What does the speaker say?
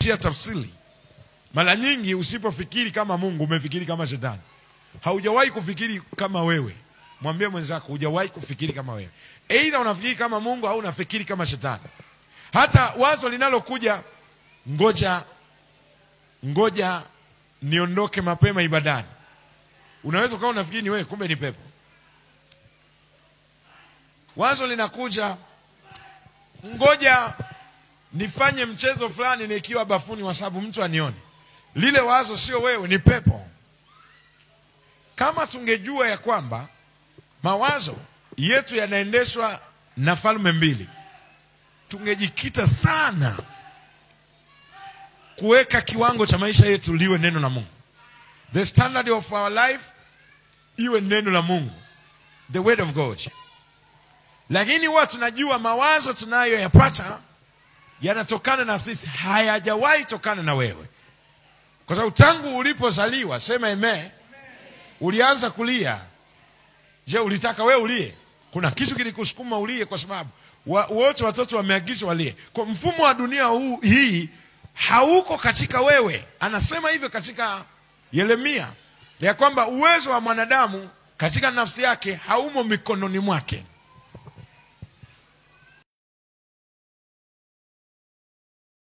kupitia tafsiri. Mara nyingi usipofikiri kama Mungu, umefikiri kama shetani. Haujawahi kufikiri kama wewe. Mwambie mwenzako, hujawahi kufikiri kama wewe. Aidha unafikiri kama Mungu au unafikiri kama shetani. Hata wazo linalokuja, ngoja niondoke mapema ibadani, unaweza ukawa unafikiri ni wewe, kumbe ni pepo. Wazo linakuja, ngoja nifanye mchezo fulani nikiwa bafuni kwa sababu mtu anione. Lile wazo sio wewe, ni pepo. Kama tungejua ya kwamba mawazo yetu yanaendeshwa na falme mbili, tungejikita sana kuweka kiwango cha maisha yetu liwe neno la Mungu. The standard of our life iwe neno la Mungu, the word of God. Lakini huwa tunajua mawazo tunayoyapata yanatokana na sisi, hayajawahi tokana na wewe. Kwa sababu tangu ulipozaliwa, sema amen, ulianza kulia. Je, ulitaka wewe ulie? Kuna kitu kilikusukuma ulie, kwa sababu wote watoto wameagizwa walie. Kwa mfumo wa dunia huu hii hauko katika wewe. Anasema hivyo katika Yeremia ya kwamba uwezo wa mwanadamu katika nafsi yake haumo mikononi mwake.